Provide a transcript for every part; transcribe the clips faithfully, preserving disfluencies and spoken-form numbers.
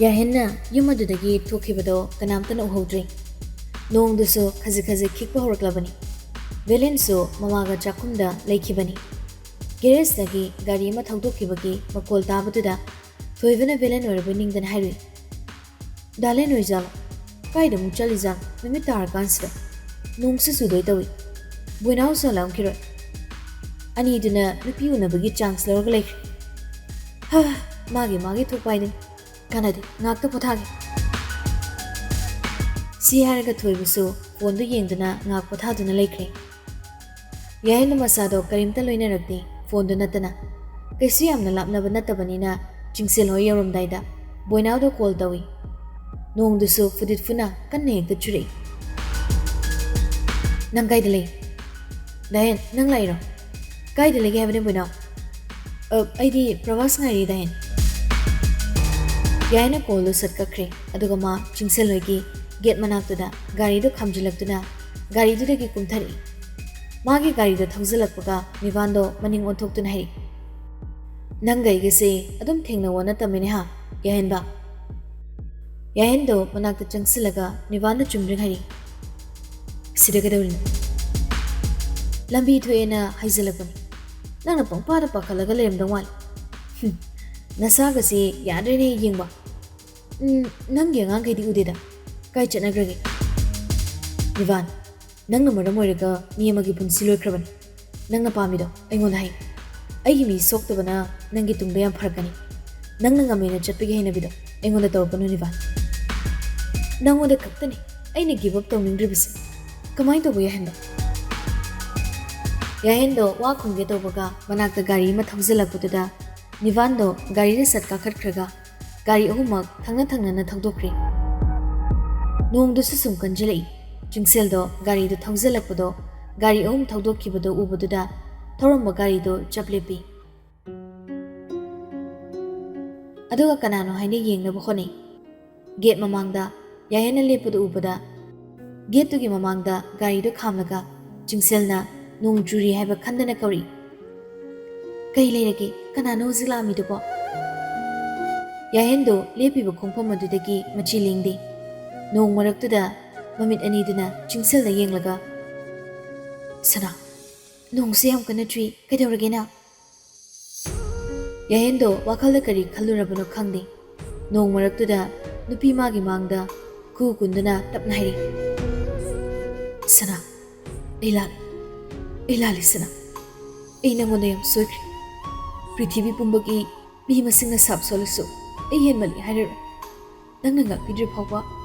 ꯌꯥꯍꯦꯟꯅ ꯌꯨꯝ ꯑꯗꯨꯗꯒꯤ ꯊꯣꯛꯈꯤꯕꯗꯣ ꯀꯅꯥꯝꯇꯅ ꯎꯍꯧꯗ꯭ꯔꯦ꯫ ꯅꯣꯡꯗꯨꯁꯨ ꯈꯖꯤꯛ ꯈꯖꯤꯛ ꯈꯤꯛꯄ ꯍꯧꯔꯛꯂꯕꯅꯤ꯫ ꯚꯦꯂꯦꯟꯁꯨ ꯃꯃꯥꯒ ꯆꯥꯛꯈꯨꯝꯗ ꯂꯩꯈꯤꯕꯅꯤ꯫ ꯒꯦꯔꯦꯖꯇꯒꯤ ꯒꯥꯔꯤ ꯑꯃ ꯊꯧꯗꯣꯛꯈꯤꯕꯒꯤ ꯃꯈꯣꯜ ꯇꯥꯕꯗꯨꯗ ꯊꯣꯏꯕꯅ ꯚꯦꯂꯦꯟ ꯑꯣꯏꯔꯕꯣꯏ ꯅꯤꯡꯗꯅ ꯍꯥꯏꯔꯨꯏ, "ꯗꯥꯂꯦꯟ ꯑꯣꯏꯖꯥꯠꯂꯣ? ꯀꯥꯏꯗ ꯑꯃꯨꯛ ꯆꯠꯂꯤꯖꯥꯠꯅꯣ ꯅꯨꯃꯤꯠ ꯇꯥꯔꯀꯥꯟꯁꯤꯗ? ꯅꯣꯡꯁꯨ ꯆꯨꯗꯣꯏ ꯇꯧꯏ꯫ ꯕꯣꯏꯅꯥꯎꯁꯨ ꯍꯜꯂꯛꯑꯝꯈꯤꯔꯣꯏ꯫ ꯑꯅꯤꯗꯨꯅ ꯅꯨꯄꯤ ꯎꯅꯕꯒꯤ ꯆꯥꯟꯁ ꯂꯧꯔꯒ ꯂꯩꯈ꯭ꯔꯦ꯫ ꯍꯥ, ꯃꯥꯒꯤ ꯃꯥꯒꯤ ꯊꯣꯛꯄ ꯍꯥꯏꯗꯨꯅꯤ꯫ ꯀꯥꯟꯅꯗꯦ, ꯉꯥꯛꯇ ꯄꯣꯊꯥꯒꯦ꯫" ꯁꯤ ꯍꯥꯏꯔꯒ ꯊꯣꯏꯕꯁꯨ ꯐꯣꯟꯗꯨ ꯌꯦꯡꯗꯨꯅ ꯉꯥꯛ ꯄꯣꯊꯥꯗꯨꯅ ꯂꯩꯈ꯭ꯔꯦ꯫ ꯌꯥꯍꯦꯟꯗꯨ ꯃꯁꯥꯗꯣ ꯀꯔꯤꯝꯇ ꯂꯣꯏꯅꯔꯛꯇꯦ, ꯐꯣꯟꯗꯨ ꯅꯠꯇꯅ꯫ ꯀꯩꯁꯨ ꯌꯥꯝꯅ ꯂꯥꯞꯅꯕ ꯅꯠꯇꯕꯅꯤꯅ ꯆꯤꯡꯁꯦꯜ ꯍꯣꯏ ꯌꯧꯔꯝꯗꯥꯏꯗ ꯕꯣꯏꯅꯥꯎꯗ ꯀꯣꯜ ꯇꯧꯏ꯫ ꯅꯣꯡꯗꯨꯁꯨ ꯐꯨꯗꯤꯠ ꯐꯨꯅ ꯀꯟꯅ ꯍꯦꯛꯇ ꯆꯨꯔꯛꯏ꯫ "ꯅꯪ ꯀꯥꯏꯗ ꯂꯩ?" "ꯗꯥꯍꯦꯟ, ꯅꯪ ꯂꯥꯛꯏꯔꯣ? ꯀꯥꯏꯗ ꯂꯩꯒꯦ ꯍꯥꯏꯕꯅꯦ ꯕꯣꯏꯅꯥꯎ?" "ꯑ, ꯑꯩꯗꯤ ꯄ꯭ꯔꯚꯥꯁ ꯉꯥꯏꯔꯤ ꯗꯥꯍꯦꯟ꯫" ꯌꯥꯍꯦꯟꯅ ꯀꯣꯜꯗꯨ ꯁꯠ ꯀꯛꯈ꯭ꯔꯦ, ꯑꯗꯨꯒ ꯃꯥ ꯆꯤꯡꯁꯦꯜ ꯍꯣꯏꯒꯤ ꯒꯦꯠ ꯃꯅꯥꯛꯇꯨꯗ ꯒꯥꯔꯤꯗꯨ ꯈꯥꯝꯖꯤꯜꯂꯛꯇꯨꯅ ꯒꯥꯔꯤꯗꯨꯗꯒꯤ ꯀꯨꯝꯊꯔꯛꯏ꯫ ꯃꯥꯒꯤ ꯒꯥꯔꯤꯗꯣ ꯊꯧꯖꯤꯜꯂꯛꯄꯒ ꯅꯤꯕꯥꯟꯗꯣ ꯃꯅꯤꯡ ꯑꯣꯟꯊꯣꯛꯇꯨꯅ ꯍꯥꯏꯔꯛꯏ, "ꯅꯪꯒ ꯑꯩꯒꯁꯦ ꯑꯗꯨꯝ ꯊꯦꯡꯅꯧꯋꯣ ꯅꯠꯇꯕꯅꯤꯅꯦ ꯍꯥ, ꯌꯥꯍꯦꯟꯕ?" ꯌꯥꯍꯦꯟꯗꯣ ꯃꯅꯥꯛꯇ ꯆꯪꯁꯤꯜꯂꯒ ꯅꯤꯕꯥꯟꯗ ꯆꯨꯝꯗ꯭ꯔꯤꯡ ꯍꯥꯏꯔꯛꯏ, "ꯁꯤꯗ ꯀꯩꯗꯧꯔꯤꯅꯣ?" "ꯂꯝꯕꯤ ꯊꯣꯛꯑꯦꯅ ꯍꯥꯏꯖꯤꯜꯂꯛꯄꯅꯤ꯫ ꯅꯪꯅ ꯄꯪꯄꯥꯗ ꯄꯥꯈꯠꯂꯒ ꯂꯩꯔꯝꯗꯧ ꯃꯥꯜꯂꯤ꯫ ꯍꯨꯝ, ꯅꯁꯥꯒꯁꯦ ꯌꯥꯗ꯭ꯔꯦꯅꯦ ꯌꯦꯡꯕ꯫ ꯎꯝ, ꯅꯪꯒꯤ ꯑꯉꯥꯡꯈꯩꯗꯤ ꯎꯗꯦꯗ꯫ ꯀꯥꯏ ꯆꯠꯅꯈ꯭ꯔꯒꯦ?" "ꯅꯤꯕꯥꯟ, ꯅꯪꯅ ꯃꯔꯝ ꯑꯣꯏꯔꯒ ꯃꯤ ꯑꯃꯒꯤ ꯄꯨꯟꯁꯤ ꯂꯣꯏꯈ꯭ꯔꯕꯅꯤ꯫ ꯅꯪꯅ ꯄꯥꯝꯃꯤꯗꯣ ꯑꯩꯉꯣꯟꯗ ꯍꯥꯏ꯫ ꯑꯩꯒꯤ ꯃꯤ ꯁꯣꯛꯇꯕꯅ ꯅꯪꯒꯤ ꯇꯨꯡꯗ ꯌꯥꯝ ꯐꯔꯛꯀꯅꯤ꯫ ꯅꯪꯅ ꯉꯝꯃꯦꯅ ꯆꯠꯄꯒꯤ ꯍꯩꯅꯕꯤꯗꯣ ꯑꯩꯉꯣꯟꯗ ꯇꯧꯔꯛꯀꯅꯨ ꯅꯤꯕꯥꯟ꯫ ꯅꯪꯉꯣꯟꯗ ꯈꯛꯇꯅꯤ ꯑꯩꯅ ꯒꯤꯞ ꯑꯞ ꯇꯧꯅꯤꯡꯗ꯭ꯔꯤꯕꯁꯦ꯫ ꯀꯃꯥꯏꯅ ꯇꯧꯕ ꯌꯥꯍꯟꯕ?" ꯌꯥꯍꯦꯟꯗꯣ ꯋꯥ ꯈꯨꯝꯒꯦ ꯇꯧꯕꯒ ꯃꯅꯥꯛꯇ ꯒꯥꯔꯤ ꯑꯃ ꯊꯧꯖꯤꯜꯂꯛꯄꯗꯨꯗ ꯅꯤꯕꯥꯟꯗꯣ ꯒꯥꯔꯤꯗ ꯁꯠ ꯀꯥꯈꯠꯈ꯭ꯔꯒ ꯒꯥꯔꯤ ꯑꯍꯨꯝꯃꯛ ꯊꯪꯅ ꯊꯪꯅꯅ ꯊꯧꯗꯣꯛꯈ꯭ꯔꯦ꯫ ꯅꯣꯡꯗꯨꯁꯨ ꯁꯨꯝ ꯀꯟꯖꯤꯜꯂꯛꯏ꯫ ꯆꯤꯡꯁꯦꯜꯗꯣ ꯒꯥꯔꯤꯗꯨ ꯊꯧꯖꯤꯜꯂꯛꯄꯗꯣ, ꯒꯥꯔꯤ ꯑꯍꯨꯝ ꯊꯧꯗꯣꯛꯈꯤꯕꯗꯣ ꯎꯕꯗꯨꯗ ꯊꯧꯔꯝꯕ ꯒꯥꯔꯤꯗꯣ ꯆꯞ ꯂꯦꯞꯄꯤ꯫ ꯑꯗꯨꯒ ꯀꯅꯥꯅꯣ ꯍꯥꯏꯅ ꯌꯦꯡꯅꯕ ꯍꯣꯠꯅꯩ꯫ ꯒꯦꯠ ꯃꯃꯥꯡꯗ ꯌꯥꯍꯦꯟꯅ ꯂꯦꯞꯄꯗꯨ ꯎꯕꯗ, ꯒꯦꯠꯇꯨꯒꯤ ꯃꯃꯥꯡꯗ ꯒꯥꯔꯤꯗꯨ ꯈꯥꯝꯂꯒ ꯆꯤꯡꯁꯦꯜꯅ ꯅꯣꯡ ꯆꯨꯔꯤ ꯍꯥꯏꯕ ꯈꯟꯗꯅ ꯀꯧꯔꯛꯏ, "ꯀꯩ ꯂꯩꯔꯒꯦ? ꯀꯅꯥꯅꯣ ꯍꯧꯖꯤꯛ ꯂꯥꯛꯑꯝꯃꯤꯗꯨꯕꯣ?" ꯌꯥꯍꯦꯟꯗꯣ ꯂꯦꯞꯄꯤꯕ ꯈꯣꯡꯐꯝ ꯑꯗꯨꯗꯒꯤ ꯃꯆꯤ ꯂꯦꯡꯗꯦ꯫ ꯅꯣꯡ ꯃꯔꯛꯇꯨꯗ ꯃꯃꯤꯠ ꯑꯅꯤꯗꯨꯅ ꯆꯤꯡꯁꯤꯜꯂ ꯌꯦꯡꯂꯒ, "ꯁꯅꯥ, ꯅꯣꯡꯁꯦ ꯌꯥꯝ ꯀꯟꯅ ꯆꯨꯏ, ꯀꯩꯗꯧꯔꯒꯦ ꯅꯪ?" ꯌꯥꯍꯦꯟꯗꯣ ꯋꯥꯈꯜꯗ ꯀꯔꯤ ꯈꯜꯂꯨꯔꯕꯅꯣ ꯈꯪꯗꯦ꯫ ꯅꯣꯡ ꯃꯔꯛꯇꯨꯗ ꯅꯨꯄꯤ ꯃꯥꯒꯤ ꯃꯥꯡꯗ ꯈꯨ ꯀꯨꯟꯗꯨꯅ ꯇꯞꯅ ꯍꯥꯏꯔꯤ, "ꯁꯅꯥ, ꯑꯩ ꯂꯥꯜꯂꯦ꯫ ꯑꯩ ꯂꯥꯜꯂꯦ, ꯁꯅꯥ꯫ ꯑꯩ ꯅꯪꯉꯣꯟꯗ ꯌꯥꯝ ꯁꯣꯏꯈ꯭ꯔꯦ꯫ ꯄ꯭ꯔꯤꯊꯤꯕꯤ ꯄꯨꯝꯕꯒꯤ ꯃꯤ ꯃꯁꯤꯡꯅ ꯁꯥꯞ ꯁꯣꯜꯂꯁꯨ, ꯑꯩ ꯍꯦꯟꯃꯜꯂꯤ ꯍꯥꯏꯔꯔꯣꯏ꯫ ꯅꯪꯅ ꯉꯥꯛꯄꯤꯗ꯭ꯔꯤ ꯐꯥꯎꯕ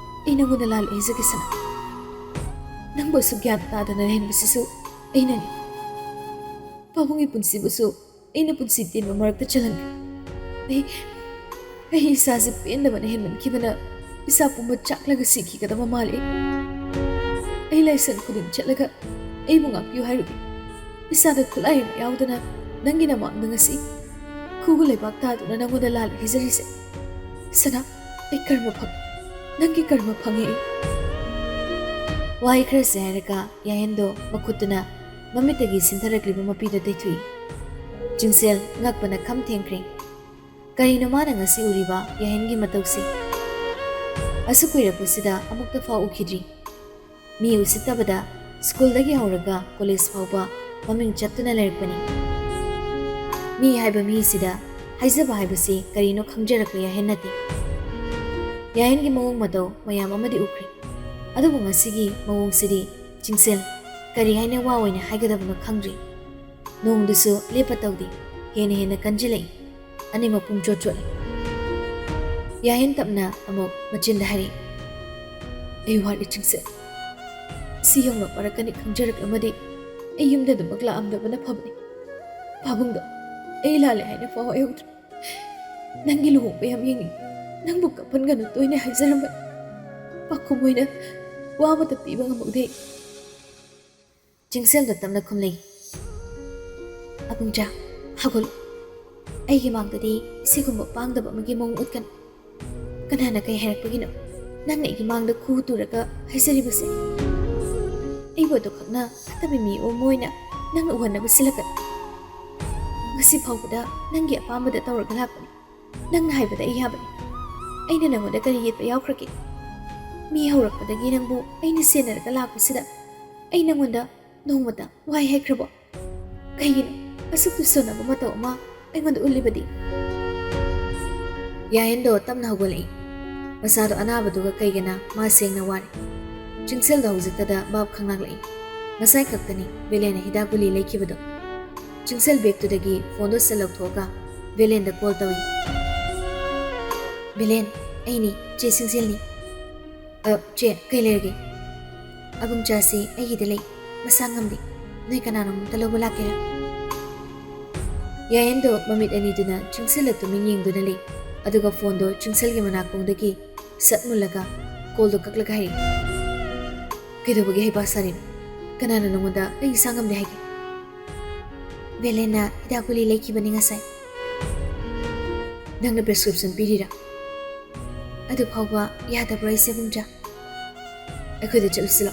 ꯑꯩ ꯅꯪꯉꯣꯟꯗ ꯂꯥꯜꯂꯦ ꯍꯥꯏꯖꯒꯦ, ꯁꯅꯥ꯫ ꯅꯪꯕꯨ ꯑꯁꯨꯛ ꯒ꯭ꯌꯥꯟ ꯇꯥꯗꯅ ꯂꯩꯍꯟꯕꯁꯤꯁꯨ ꯑꯩꯅꯅꯤ꯫ ꯄꯥꯕꯨꯡꯒꯤ ꯄꯨꯟꯁꯤꯕꯨꯁꯨ ꯑꯩꯅ ꯄꯨꯟꯁꯤ ꯇꯦꯟꯕ ꯃꯔꯛꯇ ꯆꯜꯍꯟꯈ꯭ꯔꯦ꯫ ꯑꯩ, ꯑꯩ ꯏꯁꯥꯁꯦ ꯄꯦꯟꯗꯕꯅ ꯍꯦꯟꯃꯟꯈꯤꯕꯅ ꯏꯁꯥ ꯄꯨꯝꯕ ꯆꯥꯛꯂꯒ ꯁꯤꯈꯤꯒꯗꯕ ꯃꯥꯜꯂꯦ꯫ ꯑꯩ ꯂꯥꯏꯁꯪ ꯈꯨꯗꯤꯡ ꯆꯠꯂꯒ ꯑꯩꯕꯨ ꯉꯥꯛꯄꯤꯌꯨ ꯍꯥꯏꯔꯨꯏ꯫ ꯏꯁꯥꯗ ꯈꯨꯠꯂꯥꯏ ꯑꯃ ꯌꯥꯎꯗꯅ ꯅꯪꯒꯤ ꯅꯃꯥꯡꯗ ꯉꯁꯤ ꯈꯨꯒꯨ ꯂꯩꯕꯥꯛ ꯇꯥꯗꯨꯅ ꯅꯪꯉꯣꯟꯗ ꯂꯥꯜꯂꯦ ꯍꯥꯏꯖꯔꯤꯁꯦ꯫ ꯁꯅꯥ, ꯑꯩ ꯀꯔꯃ ꯐꯪꯉꯦ꯫ ꯅꯪꯒꯤ ꯀꯔꯃ ꯐꯪꯉꯦ ꯑꯩ꯫" ꯋꯥꯍꯩ ꯈꯔꯁꯦ ꯍꯥꯏꯔꯒ ꯌꯥꯍꯦꯟꯗꯣ ꯃꯈꯨꯠꯇꯨꯅ ꯃꯃꯤꯠꯇꯒꯤ ꯁꯤꯟꯊꯔꯛꯂꯤꯕ ꯃꯄꯤꯗꯨ ꯇꯩꯊꯣꯛꯏ꯫ ꯆꯤꯡꯁꯦꯜ ꯉꯛꯄꯅ ꯈꯝ ꯊꯦꯡꯈ꯭ꯔꯦ꯫ ꯀꯔꯤꯅꯣ ꯃꯥꯅ ꯉꯁꯤ ꯎꯔꯤꯕ ꯌꯥꯍꯦꯟꯒꯤ ꯃꯇꯧꯁꯤ? ꯑꯁꯨꯛ ꯀꯨꯏꯔꯛꯄꯁꯤꯗ ꯑꯃꯨꯛꯇ ꯐꯥꯎ ꯎꯈꯤꯗ꯭ꯔꯤ꯫ ꯃꯤ ꯎꯁꯤꯠꯇꯕꯗ ꯁ꯭ꯀꯨꯜꯗꯒꯤ ꯍꯧꯔꯒ ꯀꯣꯂꯦꯖ ꯐꯥꯎꯕ ꯃꯃꯤꯡ ꯆꯠꯇꯨꯅ ꯂꯩꯔꯛꯄꯅꯤ꯫ ꯃꯤ ꯍꯥꯏꯕ ꯃꯤꯁꯤꯗ ꯍꯥꯏꯖꯕ ꯍꯥꯏꯕꯁꯤ ꯀꯔꯤꯅꯣ ꯈꯪꯖꯔꯛꯄ ꯌꯥꯍꯦꯟ ꯅꯠꯇꯦ꯫ ꯌꯥꯍꯦꯟꯒꯤ ꯃꯑꯣꯡ ꯃꯇꯧ ꯃꯌꯥꯝ ꯑꯃꯗꯤ ꯎꯈ꯭ꯔꯦ, ꯑꯗꯨꯕꯨ ꯉꯁꯤꯒꯤ ꯃꯑꯣꯡꯁꯤꯗꯤ ꯆꯤꯡꯁꯦꯜ ꯀꯔꯤ ꯍꯥꯏꯅ ꯋꯥ ꯑꯣꯏꯅ ꯍꯥꯏꯒꯗꯕꯅꯣ ꯈꯪꯗ꯭ꯔꯤ꯫ ꯅꯣꯡꯗꯨꯁꯨ ꯂꯦꯞꯄ ꯇꯧꯗꯦ, ꯍꯦꯟꯅ ꯍꯦꯟꯅ ꯀꯟꯖꯤꯜꯂꯛꯏ꯫ ꯑꯅꯤꯃꯛ ꯄꯨꯡꯆꯣꯠ ꯆꯣꯠꯂꯦ꯫ ꯌꯥꯍꯦꯟ ꯇꯞꯅ ꯑꯃꯨꯛ ꯃꯆꯤꯟꯗ ꯍꯥꯏꯔꯛꯏ, "ꯑꯩ ꯋꯥꯔꯦ ꯆꯤꯡꯁꯦꯜ꯫ ꯁꯤ ꯌꯧꯅ ꯋꯥꯔꯛꯀꯅꯤ ꯈꯪꯖꯔꯛꯂꯝꯃꯗꯤ ꯑꯩ ꯌꯨꯝꯗ ꯑꯗꯨꯃꯛ ꯂꯥꯛꯑꯝꯗꯕꯅ ꯐꯕꯅꯤ꯫ ꯄꯥꯕꯨꯡꯗꯣ ꯑꯩ ꯂꯥꯜꯂꯦ ꯍꯥꯏꯅ ꯐꯥꯎ ꯍꯥꯏꯍꯧꯗ꯭ꯔꯦ꯫ ꯅꯪꯒꯤ ꯂꯨꯍꯣꯡꯕ ꯌꯥꯝ ꯌꯦꯡꯅꯤꯡꯏ꯫ ꯅꯪꯕꯨ ꯀꯞꯍꯟꯒꯅꯨ ꯇꯣꯏꯅ ꯍꯥꯏꯖꯔꯝꯕꯅꯤ꯫ ꯄꯥꯎꯈꯨꯝ ꯑꯣꯏꯅ ꯋꯥ ꯑꯃꯠꯇ ꯄꯤꯕ ꯉꯝꯍꯧꯗꯦ꯫" ꯆꯤꯡꯁꯦꯜꯗ ꯇꯞꯅ ꯈꯨꯝꯂꯩ, "ꯑꯕꯨꯡꯖꯥ, ꯍꯧꯒꯠꯂꯨ꯫ ꯑꯩꯒꯤ ꯃꯥꯡꯗꯗꯤ ꯁꯤꯒꯨꯝꯕ ꯄꯥꯡꯗꯕ ꯑꯃꯒꯤ ꯃꯑꯣꯡ ꯎꯠꯀꯅꯨ꯫ ꯀꯅꯥꯅ ꯀꯩ ꯍꯥꯏꯔꯛꯄꯒꯤꯅꯣ ꯅꯪꯅ ꯑꯩꯒꯤ ꯃꯥꯡꯗ ꯈꯨ ꯇꯨꯔꯒ ꯍꯥꯏꯖꯔꯤꯕꯁꯦ? ꯑꯩꯕꯨ ꯑꯗꯨꯈꯛꯅ ꯐꯠꯇꯕ ꯃꯤ ꯑꯃ ꯑꯣꯏꯅ ꯅꯪꯅ ꯎꯍꯟꯅꯕ ꯁꯤꯜꯂꯛꯀꯅꯨ꯫ ꯉꯁꯤ ꯐꯥꯎꯕꯗ ꯅꯪꯒꯤ ꯑꯄꯥꯝꯕꯗ ꯇꯧꯔꯒ ꯂꯥꯛꯄꯅꯤ꯫ ꯅꯪꯅ ꯍꯥꯏꯕꯗ ꯑꯩ ꯌꯥꯕꯅꯤ꯫ ꯑꯩꯅ ꯅꯪꯉꯣꯟꯗ ꯀꯔꯤ ꯌꯦꯠꯄ ꯌꯥꯎꯈ꯭ꯔꯒꯦ? ꯃꯤ ꯍꯧꯔꯛꯄꯗꯒꯤ ꯅꯪꯕꯨ ꯑꯩꯅ ꯁꯦꯟꯅꯔꯒ ꯂꯥꯛꯄꯁꯤꯗ ꯑꯩ ꯅꯪꯉꯣꯟꯗ ꯅꯣꯡꯃꯇ ꯋꯥꯍꯩ ꯍꯥꯏꯈ꯭ꯔꯕꯣ? ꯀꯩꯒꯤꯅꯣ ꯑꯁꯨꯛ ꯇꯨꯁꯟꯅꯕ ꯃꯇꯧ ꯑꯃ ꯑꯩꯉꯣꯟꯗ ꯎꯠꯂꯤꯕꯗꯤ? ꯌꯥꯌꯦꯟꯗꯣ ꯇꯞꯅ ꯍꯧꯒꯠꯂꯛꯏ꯫ ꯃꯁꯥꯗꯣ ꯑꯅꯥꯕꯗꯨꯒ ꯀꯩꯒꯅ ꯃꯥ ꯁꯦꯡꯅ ꯋꯥꯔꯦ꯫ ꯆꯤꯡꯁꯦꯜꯗꯣ ꯍꯧꯖꯤꯛꯇꯗ ꯚꯥꯞ ꯈꯪꯂꯛꯂꯛꯏ꯫ ꯉꯁꯥꯏ ꯈꯛꯇꯅꯤ ꯕꯦꯂꯦꯟꯅ ꯍꯤꯗꯥꯛ ꯒꯨꯂꯤ ꯂꯩꯈꯤꯕꯗꯣ꯫ ꯆꯤꯡꯁꯦꯜ ꯕꯦꯒꯇꯨꯗꯒꯤ ꯐꯣꯟꯗꯣ ꯁꯠ ꯂꯧꯊꯣꯛꯑꯒ ꯕꯦꯂꯦꯟꯗ ꯀꯣꯜ ꯇꯧꯏ꯫ "ꯕꯦꯂꯦꯟ, ꯑꯩꯅꯤ, ꯆꯦ ꯆꯤꯡꯁꯦꯜꯅꯤ꯫ ꯑ, ꯆꯦ, ꯀꯩ ꯂꯩꯔꯒꯦ?" "ꯑꯕꯨꯡꯆꯥꯁꯤ ꯑꯩꯒꯤꯗ ꯂꯩ, ꯃꯁꯥ ꯉꯝꯗꯦ꯫ ꯅꯣꯏ ꯀꯅꯥꯅꯣꯝꯇ ꯂꯧꯕ ꯂꯥꯛꯀꯦꯔꯥ?" ꯌꯥꯌꯦꯟꯗꯣ ꯃꯃꯤꯠ ꯑꯅꯤꯗꯨꯅ ꯆꯤꯡꯁꯦꯜꯗ ꯇꯨꯃꯤꯟ ꯌꯦꯡꯗꯨꯅ ꯂꯩ, ꯑꯗꯨꯒ ꯐꯣꯟꯗꯣ ꯆꯤꯡꯁꯦꯜꯒꯤ ꯃꯅꯥꯀꯣꯡꯗꯒꯤ ꯁꯠ ꯃꯨꯜꯂꯒ ꯀꯣꯜꯗꯣ ꯀꯛꯂꯒ ꯍꯥꯏꯔꯛꯏ, "ꯀꯩꯗꯧꯕꯒꯤ ꯍꯩꯄꯥ ꯁꯥꯔꯤꯅꯣ? ꯀꯅꯥꯅ ꯅꯉꯣꯟꯗ ꯑꯩ ꯏꯁꯥ ꯉꯝꯗꯦ ꯍꯥꯏꯒꯦ?" "ꯕꯦꯂꯦꯟꯅ ꯍꯤꯗꯥꯛ ꯒꯨꯂꯤ ꯂꯩꯈꯤꯕꯅꯤ ꯉꯁꯥꯏ꯫" "ꯅꯪꯅ ꯄ꯭ꯔꯦꯁꯀ꯭ꯔꯤꯞꯁꯟ ꯄꯤꯔꯤꯔꯥ? ꯑꯗꯨ ꯐꯥꯎꯕ ꯌꯥꯗꯕ꯭ꯔꯣ ꯑꯩꯁꯦ, ꯏꯕꯨꯡꯆꯥ? ꯑꯩꯈꯣꯏꯗ ꯆꯠꯂꯨꯁꯤꯂꯣ꯫"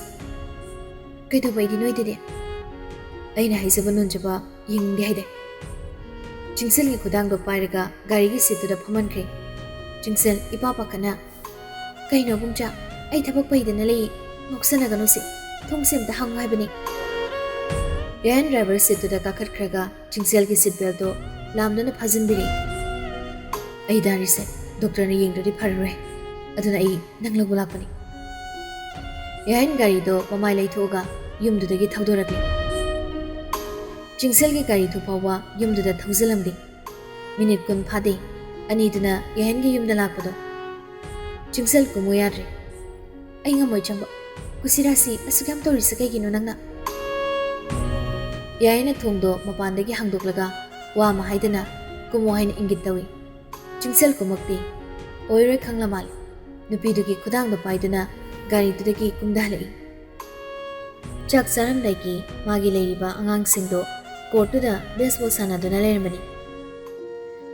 "ꯀꯩꯗꯧꯕ ꯑꯩꯗꯤ ꯅꯣꯏꯗꯗꯤ?" "ꯑꯩꯅ ꯍꯥꯏꯖꯕ ꯅꯣꯟꯖꯕ ꯌꯦꯡꯅꯤꯡꯗꯦ ꯍꯥꯏꯗꯦ꯫" ꯆꯤꯡꯁꯦꯜꯒꯤ ꯈꯨꯗꯥꯡꯗꯣ ꯄꯥꯏꯔꯒ ꯒꯥꯔꯤꯒꯤ ꯁꯤꯠꯇꯨꯗ ꯐꯝꯍꯟꯈ꯭ꯔꯦ꯫ ꯆꯤꯡꯁꯦꯜ ꯏꯄꯥ ꯄꯥꯈꯠꯅ, "ꯀꯩꯅꯣ ꯏꯕꯨꯡꯆꯥ, ꯑꯩ ꯊꯕꯛ ꯄꯩꯗꯅ ꯂꯩ, ꯉꯥꯎꯁꯟꯅꯒꯅꯨꯁꯦ, ꯊꯣꯡꯁꯦ ꯑꯝꯇ ꯍꯥꯡꯉꯨ ꯍꯥꯏꯕꯅꯤ꯫" ꯌꯥꯌꯟ ꯗ꯭ꯔꯥꯏꯚꯔ ꯁꯤꯠꯇꯨꯗ ꯀꯥꯈꯠꯈ꯭ꯔꯒ ꯆꯤꯡꯁꯦꯜꯒꯤ ꯁꯤꯠ ꯕꯦꯜꯠꯇꯣ ꯂꯥꯝꯗꯨꯅ ꯐꯥꯖꯤꯟꯕꯤꯔꯛꯏ꯫ "ꯑꯩ ꯗꯥꯔꯤꯁꯦ ꯗꯣꯛꯇꯔꯅ ꯌꯦꯡꯗ꯭ꯔꯗꯤ ꯐꯔꯔꯣꯏ, ꯑꯗꯨꯅ ꯑꯩ ꯅꯪ ꯂꯧꯕ ꯂꯥꯛꯄꯅꯤ꯫" ꯌꯥꯌꯟ ꯒꯥꯔꯤꯗꯣ ꯃꯃꯥꯏ ꯂꯩꯊꯣꯛꯑꯒ ꯌꯨꯝꯗꯨꯗꯒꯤ ꯊꯧꯗꯣꯔꯛꯂꯤ꯫ ꯆꯤꯡꯁꯦꯜꯒꯤ ꯒꯥꯔꯤꯗꯨ ꯐꯥꯎꯕ ꯌꯨꯝꯗꯨꯗ ꯊꯧꯖꯤꯜꯂꯝꯗꯦ꯫ ꯃꯤꯅꯤꯠ ꯀꯨꯟ ꯐꯥꯗꯦ ꯑꯅꯤꯗꯨꯅ ꯌꯥꯍꯟꯒꯤ ꯌꯨꯝꯗ ꯂꯥꯛꯄꯗꯣ꯫ "ꯆꯤꯡꯁꯦꯜ, ꯀꯨꯝꯃꯨ ꯌꯥꯗ꯭ꯔꯦ꯫ ꯑꯩ ꯉꯝꯃꯣꯏ ꯆꯪꯕ꯫ ꯀꯨꯁꯤꯔꯥꯁꯤ ꯑꯁꯨꯛ ꯌꯥꯝ ꯇꯧꯔꯤꯁꯤ ꯀꯩꯒꯤꯅꯣ ꯅꯪꯅ?" ꯌꯥꯍꯟꯅ ꯊꯣꯡꯗꯣ ꯃꯄꯥꯟꯗꯒꯤ ꯍꯥꯡꯗꯣꯛꯂꯒ ꯋꯥ ꯑꯃ ꯍꯥꯏꯗꯅ ꯀꯨꯝꯃꯣ ꯍꯥꯏꯅ ꯏꯪꯒꯤꯠ ꯇꯧꯏ꯫ ꯆꯤꯡꯁꯦꯜ ꯀꯨꯝꯃꯛꯇꯦ꯫ ꯑꯣꯏꯔꯣꯏ ꯈꯪꯂ ꯃꯥꯜꯂꯦ꯫ ꯅꯨꯄꯤꯗꯨꯒꯤ ꯈꯨꯗꯥꯡꯗꯣ ꯄꯥꯏꯗꯨꯅ ꯒꯥꯔꯤꯗꯨꯗꯒꯤ ꯀꯨꯝꯊꯍꯜꯂꯛꯏ꯫ ꯆꯥꯛ ꯆꯥꯔꯝꯗꯥꯏꯒꯤ ꯃꯥꯒꯤ ꯂꯩꯔꯤꯕ ꯑꯉꯥꯡꯁꯤꯡꯗꯣ ꯀꯣꯔꯠꯇꯨꯗ ꯕꯦꯁꯕꯣꯜ ꯁꯥꯟꯅꯗꯨꯅ ꯂꯩꯔꯝꯕꯅꯤ꯫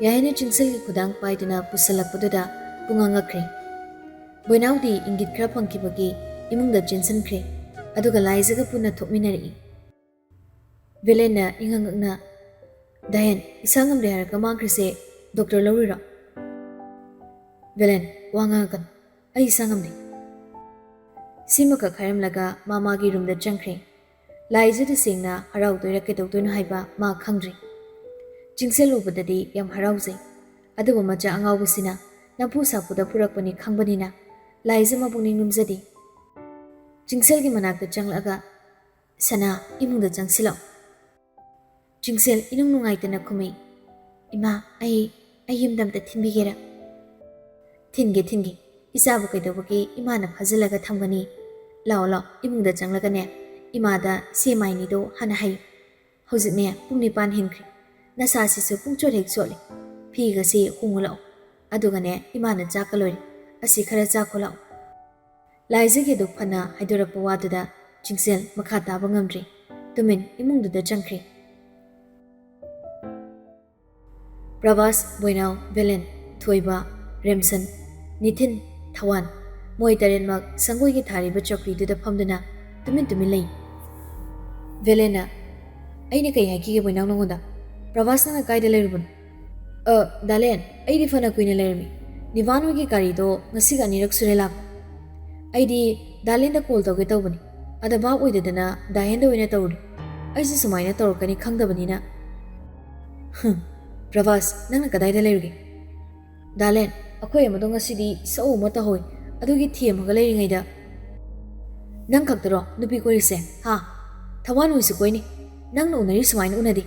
ꯌꯥꯍꯟꯅ ꯆꯤꯡꯁꯦꯜꯒꯤ ꯈꯨꯗꯥꯡ ꯄꯥꯏꯗꯨꯅ ꯄꯨꯁꯜꯂꯛꯄꯗꯨꯗ ꯄꯨꯡꯉꯛ ꯉꯛꯈ꯭ꯔꯦ꯫ ꯕꯣꯏꯅꯥꯎꯗꯤ ꯏꯪꯒꯤꯠ ꯈꯔ ꯐꯪꯈꯤꯕꯒꯤ ꯏꯃꯨꯡꯗ ꯆꯦꯟꯁꯤꯟꯈ꯭ꯔꯦ, ꯑꯗꯨꯒ ꯂꯥꯏꯖꯒ ꯄꯨꯟꯅ ꯊꯣꯛꯃꯤꯟꯅꯔꯛꯏ꯫ ꯕꯦꯂꯦꯟꯅ ꯏꯉꯛ ꯉꯛꯅ, "ꯗꯥꯌꯟ, ꯏꯁꯥ ꯉꯝꯗꯦ ꯍꯥꯏꯔꯒ ꯃꯥꯡꯈ꯭ꯔꯤꯁꯦ ꯗꯣꯛꯇꯔ ꯂꯧꯔꯨꯏꯔꯣ?" ꯕꯦꯂꯦꯟ, ꯋꯥ ꯉꯥꯡꯉꯛꯀꯅꯨ꯫ ꯑꯩ ꯏꯁꯥ ꯉꯝꯗꯦ꯫ ꯁꯤꯃꯈꯛ ꯍꯥꯏꯔꯝꯂꯒ ꯃꯥ ꯃꯥꯒꯤ ꯔꯨꯝꯗ ꯆꯪꯈ꯭ꯔꯦ꯫ ꯂꯥꯏꯖ ꯇꯁꯦꯡꯅ ꯍꯔꯥꯎꯗꯣꯏꯔꯥ ꯀꯩꯗꯧꯗꯣꯏꯅꯣ ꯍꯥꯏꯕ ꯃꯥ ꯈꯪꯗ꯭ꯔꯦ꯫ ꯆꯤꯡꯁꯦꯜ ꯎꯕꯗꯗꯤ ꯌꯥꯝ ꯍꯔꯥꯎꯖꯩ꯫ ꯑꯗꯨꯕꯨ ꯃꯆꯥ ꯑꯉꯥꯎꯕꯁꯤꯅ ꯅꯝꯐꯨ ꯁꯥꯐꯨꯗ ꯄꯨꯔꯛꯄꯅꯤ ꯈꯪꯕꯅꯤꯅ ꯂꯥꯏꯖ ꯃꯄꯨꯛꯅꯤꯡ ꯂꯨꯝꯖꯗꯦ꯫ ꯆꯤꯡꯁꯦꯜꯒꯤ ꯃꯅꯥꯛꯇ ꯆꯪꯂꯛꯑꯒ, "ꯁꯅꯥ, ꯏꯃꯨꯡꯗ ꯆꯪꯁꯤꯜꯂꯛꯑꯣ꯫" ꯆꯤꯡꯁꯦꯜ ꯏꯅꯨꯡ ꯅꯨꯡꯉꯥꯏꯇꯅ ꯈꯨꯝꯃꯤ, "ꯏꯃꯥ, ꯑꯩ, ꯑꯩ ꯌꯨꯝꯗ ꯑꯝꯇ ꯊꯤꯟꯕꯤꯒꯦꯔꯥ?" "ꯊꯤꯟꯒꯦ, ꯊꯤꯟꯒꯦ꯫ ꯏꯆꯥꯕꯨ ꯀꯩꯗꯧꯕꯒꯤ ꯏꯃꯥꯅ ꯐꯥꯖꯤꯜꯂꯒ ꯊꯝꯒꯅꯤ? ꯂꯥꯛꯑꯣ, ꯂꯥꯛꯑꯣ, ꯏꯃꯨꯡꯗ ꯆꯪꯂꯒꯅꯦ, ꯏꯃꯥꯗ ꯁꯦ ꯃꯥꯏꯅꯤꯗꯣ ꯍꯥꯟꯅ ꯍꯩꯌꯨ꯫ ꯍꯧꯖꯤꯛꯅꯦ, ꯄꯨꯡ ꯅꯤꯄꯥꯟ ꯍꯦꯟꯈ꯭ꯔꯦ꯫ ꯅꯁꯥꯁꯤꯁꯨ ꯄꯨꯡꯆꯣꯠ ꯍꯦꯛ ꯆꯣꯠꯂꯦ꯫ ꯐꯤꯒꯁꯦ ꯍꯣꯡꯉꯨ ꯂꯥꯛꯑꯣ꯫ ꯑꯗꯨꯒꯅꯦ, ꯏꯃꯥꯅ ꯆꯥꯛꯀ ꯂꯣꯏꯔꯦ꯫ ꯑꯁꯤ ꯈꯔ ꯆꯥꯈꯣ ꯂꯥꯛꯑꯣ꯫" ꯂꯥꯏꯖꯒꯤ ꯑꯗꯨꯛ ꯐꯅ ꯍꯥꯏꯗꯣꯔꯛꯄ ꯋꯥꯗꯨꯗ ꯆꯤꯡꯁꯦꯜ ꯃꯈꯥ ꯇꯥꯕ ꯉꯝꯗ꯭ꯔꯦ꯫ ꯇꯨꯃꯤꯟ ꯏꯃꯨꯡꯗꯨꯗ ꯆꯪꯈ꯭ꯔꯦ꯫ ꯄ꯭ꯔꯚꯥꯁ, ꯕꯣꯏꯅꯥꯎ, ꯕꯦꯂꯦꯟ, ꯊꯣꯏꯕ, ꯔꯦꯝꯁꯟ, ꯅꯤꯊꯤꯟ, ꯊꯋꯥꯟ, ꯃꯣꯏ ꯇꯔꯦꯠꯃꯛ ꯁꯪꯒꯣꯏꯒꯤ ꯊꯥꯔꯤꯕ ꯆꯧꯀ꯭ꯔꯤꯗꯨꯗ ꯐꯝꯗꯨꯅ ꯇꯨꯃꯤꯟ ꯇꯨꯃꯤꯟ ꯂꯩ꯫ ꯕꯦꯂꯦꯟꯅ, "ꯑꯩꯅ ꯀꯩ ꯍꯥꯏꯈꯤꯒꯦ ꯕꯣꯏꯅꯥꯎ ꯅꯉꯣꯟꯗ? ꯄ꯭ꯔꯚꯥꯁ, ꯅꯪꯅ ꯀꯥꯏꯗ ꯂꯩꯔꯨꯕꯅꯣ?" "ꯑ, ꯗꯥꯂꯦꯟ, ꯑꯩꯗꯤ ꯐꯅ ꯀꯨꯏꯅ ꯂꯩꯔꯝꯃꯤ꯫ ꯅꯤꯕꯥꯟ ꯍꯣꯏꯒꯤ ꯒꯥꯔꯤꯗꯣ ꯉꯁꯤꯒ ꯑꯅꯤꯔꯛ ꯁꯨꯔꯦ ꯂꯥꯛꯄ꯫ ꯑꯩꯗꯤ ꯗꯥꯂꯦꯟꯗ ꯀꯣꯜ ꯇꯧꯒꯦ ꯇꯧꯕꯅꯤ꯫ ꯑꯗ ꯚꯥꯞ ꯑꯣꯏꯗꯗꯅ ꯗꯥꯍꯦꯟꯗ ꯑꯣꯏꯅ ꯇꯧꯔꯨꯔꯦ꯫ ꯑꯩꯁꯨ ꯁꯨꯃꯥꯏꯅ ꯇꯧꯔꯛꯀꯅꯤ ꯈꯪꯗꯕꯅꯤꯅ꯫" "ꯍꯝ, ꯄ꯭ꯔꯚꯥꯁ, ꯅꯪꯅ ꯀꯗꯥꯏꯗ ꯂꯩꯔꯨꯒꯦ?" "ꯗꯥꯂꯦꯟ, ꯑꯩꯈꯣꯏ ꯑꯃꯗꯣ ꯉꯁꯤꯗꯤ ꯏꯁꯧ ꯑꯃ ꯇꯧꯍꯧꯏ꯫ ꯑꯗꯨꯒꯤ ꯊꯦꯝꯃꯒ ꯂꯩꯔꯤꯉꯩꯗ꯫" "ꯅꯪ ꯈꯛꯇꯔꯣ ꯅꯨꯄꯤ ꯀꯣꯏꯔꯤꯁꯦ, ꯍꯥ? ꯊꯋꯥꯟ ꯍꯣꯏꯁꯨ ꯀꯣꯏꯅꯤ꯫ ꯅꯪꯅ ꯎꯅꯔꯤ ꯁꯨꯃꯥꯏꯅ ꯎꯅꯗꯦ꯫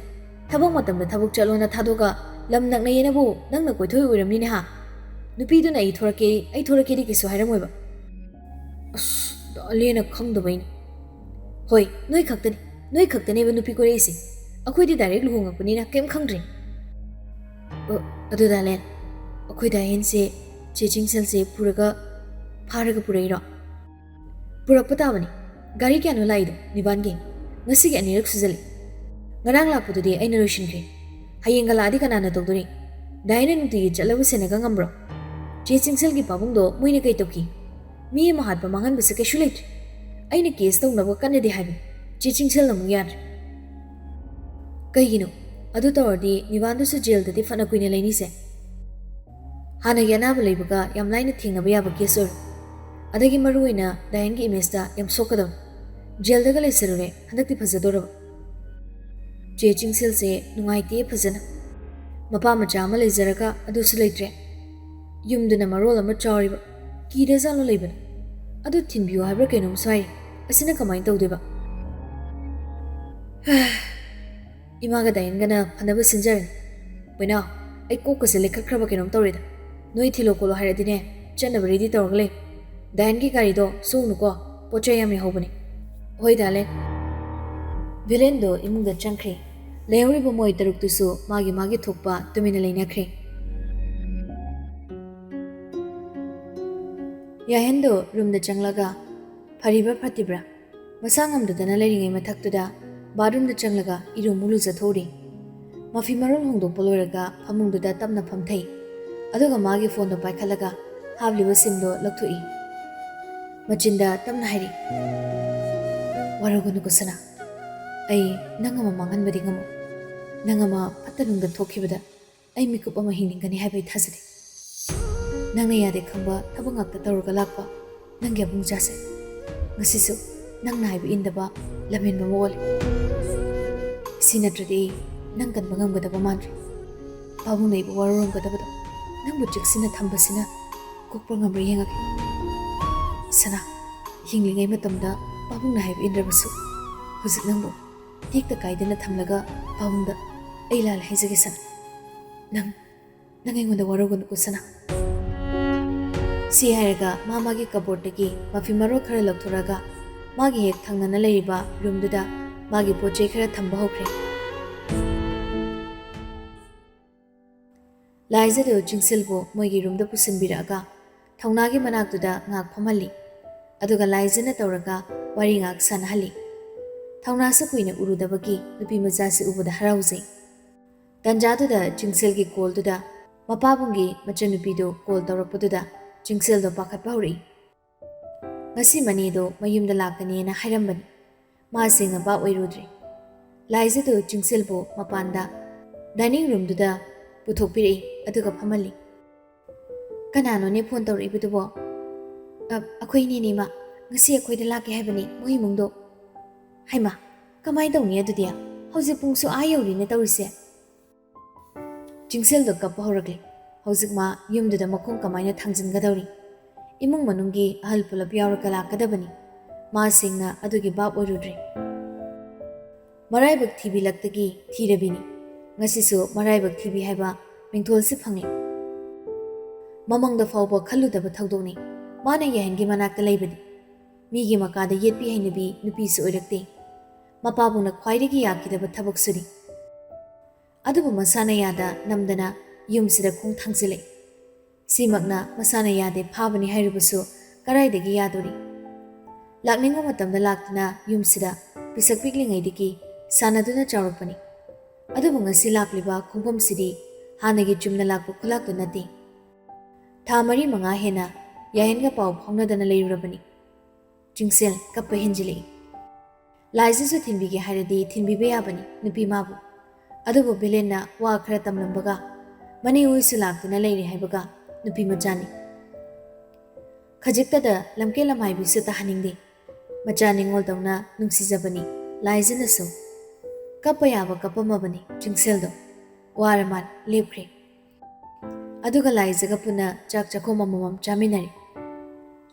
ꯊꯕꯛ ꯃꯇꯝꯗ ꯊꯕꯛ ꯆꯠꯂꯣꯅ ꯊꯥꯗꯣꯛꯑꯒ ꯂꯝ ꯅꯛꯅꯩꯌꯦꯅꯕꯨ ꯅꯪꯅ ꯀꯣꯏꯊꯣꯛꯏ ꯑꯣꯏꯔꯝꯅꯤꯅꯦ, ꯍꯥ? ꯅꯨꯄꯤꯗꯨꯅ ꯑꯩ ꯊꯣꯔꯛꯀꯦ, ꯑꯩ ꯊꯣꯔꯛꯀꯦꯗꯤ ꯀꯩꯁꯨ ꯍꯥꯏꯔꯝꯃꯣꯏꯕ꯫" "ꯑꯁ, ꯗꯥꯂꯦꯟꯅ ꯈꯪꯗꯕꯩꯅꯦ꯫" "ꯍꯣꯏ, ꯅꯣꯏ ꯈꯛꯇꯅꯤ, ꯅꯣꯏ ꯈꯛꯇꯅꯦꯕ ꯅꯨꯄꯤ ꯀꯣꯏꯔꯛꯏꯁꯦ꯫ ꯑꯩꯈꯣꯏꯗꯤ ꯗꯥꯏꯔꯦꯛ ꯂꯨꯍꯣꯡꯉꯛꯄꯅꯤꯅ ꯀꯩꯝ ꯈꯪꯗ꯭ꯔꯦ꯫" "ꯑ, ꯑꯗꯨ ꯗꯥꯂꯦꯟ, ꯑꯩꯈꯣꯏ ꯗꯥꯍꯦꯟꯁꯦ ꯆꯦ ꯆꯤꯡꯁꯦꯜꯁꯦ ꯄꯨꯔꯒ, ꯐꯥꯔꯒ ꯄꯨꯔꯛꯏꯔꯣ?" "ꯄꯨꯔꯛꯄ ꯇꯥꯕꯅꯤ꯫ ꯒꯥꯔꯤ ꯀꯌꯥꯅꯣ ꯂꯥꯛꯏꯗꯣ ꯅꯤꯕꯥꯟꯒꯤ? ꯉꯁꯤꯒꯤ ꯑꯅꯤꯔꯛ ꯁꯨꯖꯜꯂꯤ꯫ ꯉꯔꯥꯡ ꯂꯥꯛꯄꯗꯨꯗꯤ ꯑꯩꯅ ꯂꯣꯏꯁꯤꯟꯈ꯭ꯔꯦ꯫ ꯍꯌꯦꯡꯒ ꯂꯥꯛꯑꯗꯤ ꯀꯅꯥꯅ ꯇꯧꯗꯣꯔꯤ? ꯗꯥꯏꯅ ꯅꯨꯡꯇꯤꯒꯤ ꯆꯠꯂꯒ ꯁꯦꯟꯅꯒ ꯉꯝꯕ꯭ꯔꯣ? ꯆꯦ ꯆꯤꯡꯁꯦꯜꯒꯤ ꯄꯥꯕꯨꯡꯗꯣ ꯃꯣꯏꯅ ꯀꯩ ꯇꯧꯈꯤ? ꯃꯤ ꯑꯃ ꯍꯥꯠꯄ ꯃꯥꯡꯍꯟꯕꯁꯦ ꯀꯩꯁꯨ ꯂꯩꯇ꯭ꯔꯦ꯫ ꯑꯩꯅ ꯀꯦꯁ ꯇꯧꯅꯕ ꯀꯟꯅꯗꯤ ꯍꯥꯏꯕꯅꯤ꯫ ꯆꯦ ꯆꯤꯡꯁꯦꯜꯅ ꯑꯃꯨꯛ ꯌꯥꯗ꯭ꯔꯦ꯫" "ꯀꯩꯒꯤꯅꯣ? ꯑꯗꯨ ꯇꯧꯔꯗꯤ ꯅꯤꯕꯥꯟꯗꯨꯁꯨ ꯖꯦꯜꯗꯗꯤ ꯐꯅ ꯀꯨꯏꯅ ꯂꯩꯅꯤꯁꯦ꯫" ꯍꯥꯟꯅꯒꯤ ꯑꯅꯥꯕ ꯂꯩꯕꯒ ꯌꯥꯝ ꯂꯥꯏꯅ ꯊꯦꯡꯅꯕ ꯌꯥꯕ ꯀꯦꯁ ꯑꯣꯏꯔꯣꯏ꯫ ꯑꯗꯒꯤ ꯃꯔꯨ ꯑꯣꯏꯅ ꯗꯥꯏꯟꯒꯤ ꯏꯃꯦꯖꯇ ꯌꯥꯝ ꯁꯣꯛꯀꯗꯕ꯫ ꯖꯦꯜꯗꯒ ꯂꯩꯁꯜꯂꯨꯔꯦ, ꯍꯟꯗꯛꯇꯤ ꯐꯖꯗꯣꯔꯕ꯫ ꯆꯦ ꯆꯤꯡꯁꯤꯜꯁꯦ ꯅꯨꯡꯉꯥꯏꯇꯦ ꯐꯖꯅ꯫ ꯃꯄꯥ ꯃꯆꯥ ꯑꯃ ꯂꯩꯖꯔꯒ ꯑꯗꯨꯁꯨ ꯂꯩꯇ꯭ꯔꯦ꯫ ꯌꯨꯝꯗꯨꯅ ꯃꯔꯣꯜ ꯑꯃ ꯆꯥꯎꯔꯤꯕ꯫ ꯀꯤꯗꯖꯥꯠꯂꯣ ꯂꯩꯕꯅ? ꯑꯗꯨ ꯊꯤꯟꯕꯤꯌꯨ ꯍꯥꯏꯕ꯭ꯔꯥ ꯀꯩꯅꯣꯝꯁꯨ ꯍꯥꯏꯔꯤ꯫ ꯑꯁꯤꯅ ꯀꯃꯥꯏꯅ ꯇꯧꯗꯣꯏꯕ? ꯏꯃꯥꯒ ꯗꯥꯏꯟꯒꯅ ꯐꯅꯕ ꯁꯤꯟꯖꯔꯅꯤ꯫ ꯕꯣꯏꯅꯥꯎ, ꯑꯩ ꯀꯣꯛꯀꯁꯦ ꯂꯩꯈꯠꯈ꯭ꯔꯕ ꯀꯩꯅꯣꯝ ꯇꯧꯔꯦꯗ꯫ ꯅꯣꯏ ꯊꯤꯜꯂꯣ ꯈꯣꯠꯂꯣ ꯍꯥꯏꯔꯗꯤꯅꯦ, ꯆꯠꯅꯕ ꯔꯦꯗꯤ ꯇꯧꯔꯒ ꯂꯩ꯫ ꯗꯥꯏꯟꯒꯤ ꯒꯥꯔꯤꯗꯣ ꯁꯣꯛꯎꯅꯨꯀꯣ, ꯄꯣꯠ ꯆꯩ ꯌꯥꯝ ꯌꯥꯍꯧꯕꯅꯦ꯫ ꯍꯣꯏ ꯗꯥꯂꯦ꯫ ꯚꯤꯂꯦꯟꯗꯣ ꯏꯃꯨꯡꯗ ꯆꯪꯈ꯭ꯔꯦ꯫ ꯂꯩꯍꯧꯔꯤꯕ ꯃꯣꯏ ꯇꯔꯨꯛꯇꯨꯁꯨ ꯃꯥꯒꯤ ꯃꯥꯒꯤ ꯊꯣꯛꯄ ꯇꯨꯃꯤꯟꯅ ꯂꯩꯅꯈ꯭ꯔꯦ꯫ ꯌꯥꯍꯦꯟꯗꯣ ꯔꯨꯝꯗ ꯆꯪꯂꯒ ꯐꯔꯤꯕ꯭ꯔꯥ ꯐꯠꯇ꯭ꯔꯤꯕ꯭ꯔꯥ ꯃꯁꯥ ꯉꯝꯗꯗꯅ ꯂꯩꯔꯤꯉꯩ ꯃꯊꯛꯇꯨꯗ ꯕꯥꯠꯔꯨꯝꯗ ꯆꯪꯂꯒ ꯏꯔꯨ ꯑꯃꯨꯛ ꯂꯨꯖꯊꯣꯛꯎꯔꯦ꯫ ꯃꯐꯤ ꯃꯔꯣꯜ ꯍꯣꯡꯗꯣꯛꯄ ꯂꯣꯏꯔꯒ ꯐꯃꯨꯡꯗꯨꯗ ꯇꯞꯅ ꯐꯝꯊꯩ꯫ ꯑꯗꯨꯒ ꯃꯥꯒꯤ ꯐꯣꯟꯗꯣ ꯄꯥꯏꯈꯠꯂꯒ ꯍꯥꯞꯂꯤꯕ ꯁꯤꯝꯗꯣ ꯂꯧꯊꯣꯛꯏ꯫ ꯃꯆꯤꯟꯗ ꯇꯞꯅ ꯍꯥꯏꯔꯤ, "ꯋꯥꯔꯧꯒꯅꯨꯀꯣ ꯁꯅꯥ, ꯑꯩ ꯅꯪ ꯑꯃ ꯃꯥꯡꯍꯟꯕꯗꯤ ꯉꯝꯃꯣꯏ꯫ ꯅꯪ ꯑꯃ ꯐꯠꯇ ꯅꯨꯡꯗ ꯊꯣꯛꯈꯤꯕꯗ ꯑꯩ ꯃꯤꯀꯨꯞ ꯑꯃ ꯍꯤꯡꯅꯤꯡꯒꯅꯤ ꯍꯥꯏꯕ ꯑꯩ ꯊꯥꯖꯗꯦ꯫ ꯅꯪꯅ ꯌꯥꯗꯦ ꯈꯪꯕ ꯊꯕꯛ ꯉꯥꯛꯇ ꯇꯧꯔꯒ ꯂꯥꯛꯄ ꯅꯪꯒꯤ ꯑꯕꯨꯡꯖꯥꯁꯦ ꯉꯁꯤꯁꯨ ꯅꯪꯅ ꯍꯥꯏꯕ ꯏꯟꯗꯕ ꯂꯝꯍꯦꯟꯕ ꯑꯃ ꯑꯣꯜꯂꯦ꯫ ꯁꯤ ꯅꯠꯇ꯭ꯔꯗꯤ ꯑꯩ ꯅꯪ ꯀꯟꯕ ꯉꯝꯒꯗꯕ ꯃꯥꯟꯗ꯭ꯔꯦ꯫ ꯄꯥꯕꯨꯡꯅ ꯑꯩꯕꯨ ꯋꯥꯔꯧꯔꯝꯒꯗꯕꯗꯣ ꯅꯪꯕꯨ ꯆꯦꯛꯁꯤꯟꯅ ꯊꯝꯕꯁꯤꯅ ꯀꯣꯛꯄ ꯉꯝꯕ꯭ꯔꯥ ꯌꯦꯡꯉꯒꯦ꯫ ꯁꯅꯥ, ꯍꯤꯡꯂꯤꯉꯩ ꯃꯇꯝꯗ ꯄꯥꯕꯨꯡꯅ ꯍꯥꯏꯕ ꯏꯟꯗ꯭ꯔꯕꯁꯨ ꯍꯧꯖꯤꯛ ꯅꯪꯕꯨ ꯇꯦꯛꯇ ꯀꯥꯏꯗꯅ ꯊꯝꯂꯒ ꯄꯥꯕꯨꯡꯗ ꯑꯩ ꯂꯥꯜꯂꯦ ꯍꯥꯏꯖꯒꯦ ꯁꯅꯥ꯫ ꯅꯪ, ꯅꯪ ꯑꯩꯉꯣꯟꯗ ꯋꯥꯔꯧꯒꯅꯨꯀꯣ ꯁꯅꯥ꯫" ꯁꯤ ꯍꯥꯏꯔꯒ ꯃꯥ ꯃꯥꯒꯤ ꯀꯕꯣꯔꯗꯇꯒꯤ ꯃꯐꯤ ꯃꯔꯣꯜ ꯈꯔ ꯂꯧꯊꯣꯔꯛꯑꯒ ꯃꯥꯒꯤ ꯍꯦꯛ ꯊꯪꯅꯅ ꯂꯩꯔꯤꯕ ꯔꯨꯝꯗꯨꯗ ꯃꯥꯒꯤ ꯄꯣꯠ ꯆꯩ ꯈꯔ ꯊꯝꯕ ꯍꯧꯈ꯭ꯔꯦ꯫ ꯂꯥꯏꯖꯗꯨ ꯆꯤꯡꯁꯤꯜꯕꯨ ꯃꯣꯏꯒꯤ ꯔꯨꯝꯗ ꯄꯨꯁꯤꯟꯕꯤꯔꯛꯑꯒ ꯊꯧꯅꯥꯒꯤ ꯃꯅꯥꯛꯇꯨꯗ ꯉꯥꯏꯍꯥꯛ ꯐꯝꯍꯜꯂꯤ꯫ ꯑꯗꯨꯒ ꯂꯥꯏꯖꯅ ꯇꯧꯔꯒ ꯋꯥꯔꯤ ꯉꯥꯏꯍꯥꯛ ꯁꯥꯟꯅꯍꯜꯂꯤ꯫ ꯊꯧꯅꯥꯁꯨ ꯀꯨꯏꯅ ꯎꯔꯨꯗꯕꯒꯤ ꯅꯨꯄꯤ ꯃꯆꯥꯁꯤ ꯎꯕꯗ ꯍꯔꯥꯎꯖꯩ꯫ ꯇꯟꯖꯥꯗꯨꯗ ꯆꯤꯡꯁꯤꯜꯒꯤ ꯀꯣꯜꯗꯨꯗ ꯃꯄꯥꯕꯨꯡꯒꯤ ꯃꯆꯟꯅꯨꯄꯤꯗꯨ ꯀꯣꯜ ꯇꯧꯔꯛꯄꯗꯨꯗ ꯆꯤꯡꯁꯤꯜꯗꯣ ꯄꯥꯈꯠꯄ ꯍꯧꯔꯛꯏ꯫ ꯉꯁꯤ ꯃꯅꯦꯗꯣ ꯃꯌꯨꯝꯗ ꯂꯥꯛꯀꯅꯤꯅ ꯍꯥꯏꯔꯝꯕꯅꯤ꯫ ꯃꯥ ꯁꯦꯡꯅ ꯚꯥꯞ ꯑꯣꯏꯔꯨꯗ꯭ꯔꯦ꯫ ꯂꯥꯏꯖꯗꯨ ꯆꯤꯡꯁꯤꯜꯕꯨ ꯃꯄꯥꯟꯗ ꯗꯥꯏꯅꯤꯡ ꯔꯨꯝꯗꯨꯗ ꯄꯨꯊꯣꯛꯄꯤꯔꯛꯏ, ꯑꯗꯨꯒ ꯐꯝꯍꯜꯂꯤ꯫ "ꯀꯅꯥꯅꯣꯅꯦ ꯐꯣꯟ ꯇꯧꯔꯛꯏꯕꯗꯨꯕꯣ?" "ꯑ, ꯑꯩꯈꯣꯏ ꯏꯅꯦꯅꯦ, ꯏꯃꯥ꯫ ꯉꯁꯤ ꯑꯩꯈꯣꯏꯗ ꯂꯥꯛꯀꯦ ꯍꯥꯏꯕꯅꯤ, ꯃꯣꯏ ꯏꯃꯨꯡꯗꯣ꯫" "ꯍꯩꯃꯥ, ꯀꯃꯥꯏꯅ ꯇꯧꯅꯤ ꯑꯗꯨꯗꯤ? ꯍꯧꯖꯤꯛ ꯄꯨꯡꯁꯨ ꯑꯥ ꯌꯧꯔꯤꯅꯦ ꯇꯧꯔꯤꯁꯦ꯫" ꯆꯤꯡꯁꯦꯜꯗꯣ ꯀꯞꯄ ꯍꯧꯔꯛꯂꯦ꯫ ꯍꯧꯖꯤꯛ ꯃꯥ ꯌꯨꯝꯗꯨꯗ ꯃꯈꯣꯡ ꯀꯃꯥꯏꯅ ꯊꯥꯡꯖꯤꯟꯒꯗꯧꯔꯤ? ꯏꯃꯨꯡ ꯃꯅꯨꯡꯒꯤ ꯑꯍꯜ ꯄꯨꯂꯞ ꯌꯥꯎꯔꯒ ꯂꯥꯛꯀꯗꯕꯅꯤ꯫ ꯃꯥ ꯁꯦꯡꯅ ꯑꯗꯨꯒꯤ ꯚꯥꯞ ꯑꯣꯏꯔꯨꯗ꯭ꯔꯦ꯫ ꯃꯔꯥꯏꯕꯛ ꯊꯤꯕꯤ ꯂꯛꯇꯒꯤ ꯊꯤꯔꯕꯤꯅꯤ꯫ ꯉꯁꯤꯁꯨ ꯃꯔꯥꯏꯕꯛ ꯊꯤꯕꯤ ꯍꯥꯏꯕ ꯃꯤꯡꯊꯣꯜꯁꯤ ꯐꯪꯂꯦ꯫ ꯃꯃꯥꯡꯗ ꯐꯥꯎꯕ ꯈꯜꯂꯨꯗꯕ ꯊꯧꯗꯣꯛꯅꯤ꯫ ꯃꯥꯅ ꯌꯥꯍꯦꯟꯒꯤ ꯃꯅꯥꯛꯇ ꯂꯩꯕꯅꯤ꯫ ꯃꯤꯒꯤ ꯃꯀꯥꯗ ꯌꯦꯠꯄꯤ ꯍꯩꯅꯕꯤ ꯅꯨꯄꯤꯁꯨ ꯑꯣꯏꯔꯛꯇꯦ꯫ ꯃꯄꯥꯕꯨꯡꯅ ꯈ꯭ꯋꯥꯏꯗꯒꯤ ꯌꯥꯈꯤꯗꯕ ꯊꯕꯛꯁꯨꯅꯤ꯫ ꯑꯗꯨꯕꯨ ꯃꯁꯥꯅ ꯌꯥꯗ ꯅꯝꯗꯅ ꯌꯨꯝꯁꯤꯗ ꯈꯣꯡ ꯊꯥꯡꯖꯤꯜꯂꯛꯏ꯫ ꯁꯤꯃꯛꯅ ꯃꯁꯥꯅ ꯌꯥꯗꯦ ꯐꯥꯕꯅꯤ ꯍꯥꯏꯔꯨꯕꯁꯨ ꯀꯔꯥꯏꯗꯒꯤ ꯌꯥꯗꯣꯔꯤ? ꯂꯥꯛꯅꯤꯡꯕ ꯃꯇꯝꯗ ꯂꯥꯛꯇꯨꯅ ꯌꯨꯝꯁꯤꯗ ꯄꯤꯁꯛ ꯄꯤꯛꯂꯤꯉꯩꯗꯒꯤ ꯁꯥꯟꯅꯗꯨꯅ ꯆꯥꯎꯔꯛꯄꯅꯤ꯫ ꯑꯗꯨꯕꯨ ꯉꯁꯤ ꯂꯥꯛꯂꯤꯕ ꯈꯣꯡꯐꯝꯁꯤꯗꯤ ꯍꯥꯟꯅꯒꯤ ꯆꯨꯝꯅ ꯂꯥꯛꯄ ꯈꯨꯂꯥꯛꯇꯨ ꯅꯠꯇꯦ꯫ ꯊꯥ ꯃꯔꯤ ꯃꯉꯥ ꯍꯦꯟꯅ ꯌꯥꯍꯦꯟꯒ ꯄꯥꯎ ꯐꯥꯎꯅꯗꯅ ꯂꯩꯔꯨꯔꯕꯅꯤ꯫ ꯆꯤꯡꯁꯦꯜ ꯀꯞꯄ ꯍꯦꯟꯖꯤꯜꯂꯛꯏ꯫ ꯂꯥꯏꯖꯁꯨ ꯊꯤꯟꯕꯤꯒꯦ ꯍꯥꯏꯔꯗꯤ ꯊꯤꯟꯕꯤꯕ ꯌꯥꯕꯅꯤ ꯅꯨꯄꯤ ꯃꯥꯕꯨ꯫ ꯑꯗꯨꯕꯨ ꯚꯤꯂꯦꯟꯅ ꯋꯥ ꯈꯔ ꯇꯝꯂꯝꯕꯒ ꯃꯅꯦ ꯍꯣꯏꯁꯨ ꯂꯥꯛꯇꯨꯅ ꯂꯩꯔꯦ ꯍꯥꯏꯕꯒ ꯅꯨꯄꯤ ꯃꯆꯥꯅꯤ꯫ ꯈꯖꯤꯛꯇꯗ ꯂꯝꯀꯦꯠ ꯂꯝꯍꯥꯏꯕꯤꯁꯨ ꯇꯥꯍꯟꯅꯤꯡꯗꯦ꯫ ꯃꯆꯥ ꯅꯤꯉꯣꯜꯗꯧꯅ ꯅꯨꯡꯁꯤꯖꯕꯅꯤ ꯂꯥꯏꯖꯅꯁꯨ꯫ ꯀꯞꯄ ꯌꯥꯕ ꯀꯞꯄꯝꯃꯕꯅꯤ ꯆꯤꯡꯁꯦꯜꯗꯣ꯫ ꯋꯥꯔ ꯃꯥꯜ ꯂꯦꯞꯈ꯭ꯔꯦ꯫ ꯑꯗꯨꯒ ꯂꯥꯏꯖꯒ ꯄꯨꯟꯅ ꯆꯥꯛ ꯆꯥꯛꯈꯣꯝ ꯑꯃꯃꯝ ꯆꯥꯃꯤꯟꯅꯔꯦ꯫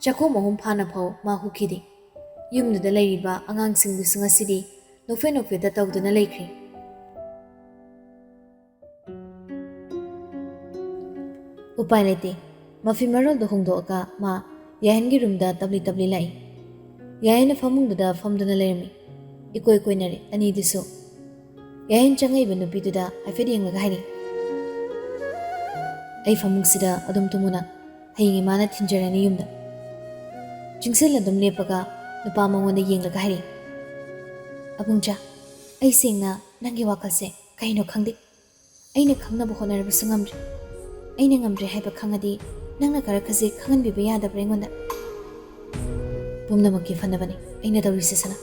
ꯆꯥꯛꯈꯣꯝ ꯑꯍꯨꯝ ꯐꯥꯅ ꯐꯥꯎ ꯃꯥ ꯍꯨꯈꯤꯗꯦ꯫ ꯌꯨꯝꯗꯨꯗ ꯂꯩꯔꯤꯕ ꯑꯉꯥꯡꯁꯤꯡꯗꯨꯁꯨ ꯉꯁꯤꯗꯤ ꯅꯣꯛꯐꯦꯠ ꯅꯣꯛꯐꯦꯠꯇ ꯇꯧꯗꯨꯅ ꯂꯩꯈ꯭ꯔꯦ꯫ ꯎꯄꯥꯏ ꯂꯩꯇꯦ꯫ ꯃꯐꯤ ꯃꯔꯣꯜꯗꯣ ꯍꯣꯡꯗꯣꯛꯑꯒ ꯃꯥ ꯌꯥꯍꯦꯟꯒꯤ ꯔꯨꯝꯗ ꯇꯞꯂꯤ ꯇꯞꯂꯤ ꯂꯥꯛꯏ꯫ ꯌꯥꯍꯦꯟꯅ ꯐꯃꯨꯡꯗꯨꯗ ꯐꯝꯗꯨꯅ ꯂꯩꯔꯝꯃꯤ꯫ ꯏꯀꯣꯏ ꯀꯣꯏꯅꯔꯦ ꯑꯅꯤꯗꯨꯁꯨ꯫ ꯌꯥꯍꯦꯟ ꯆꯪꯉꯛꯏꯕ ꯅꯨꯄꯤꯗꯨꯗ ꯍꯥꯏꯐꯦꯠ ꯌꯦꯡꯂꯒ ꯍꯥꯏꯔꯤ, "ꯑꯩ ꯐꯃꯨꯡꯁꯤꯗ ꯑꯗꯨꯝ ꯇꯨꯝꯃꯨ ꯅꯪ꯫ ꯍꯌꯦꯡ ꯏꯃꯥꯅ ꯊꯤꯟꯖꯔꯅꯤ ꯌꯨꯝꯗ꯫" ꯆꯤꯡꯁꯤꯜ ꯑꯗꯨꯝ ꯂꯦꯞꯄꯒ ꯅꯨꯄꯥ ꯃꯉꯣꯟꯗ ꯌꯦꯡꯂꯒ ꯍꯥꯏꯔꯤ, "ꯑꯕꯨꯡꯆꯥ, ꯑꯩ ꯁꯦꯡꯅ ꯅꯪꯒꯤ ꯋꯥꯈꯜꯁꯦ ꯀꯩꯅꯣ ꯈꯪꯗꯦ꯫ ꯑꯩꯅ ꯈꯪꯅꯕ ꯍꯣꯠꯅꯔꯕꯁꯨ ꯉꯝꯗ꯭ꯔꯦ꯫ ꯑꯩꯅ ꯉꯝꯗ꯭ꯔꯦ ꯍꯥꯏꯕ ꯈꯪꯉꯗꯤ ꯅꯪꯅ ꯈꯔ ꯈꯖꯤꯛ ꯈꯪꯍꯟꯕꯤꯕ ꯌꯥꯗꯕ꯭ꯔꯥ ꯑꯩꯉꯣꯟꯗ?" "ꯄꯨꯝꯅꯃꯛꯀꯤ ꯐꯅꯕꯅꯤ ꯑꯩꯅ ꯇꯧꯔꯤꯁꯦ ꯁꯅꯥ꯫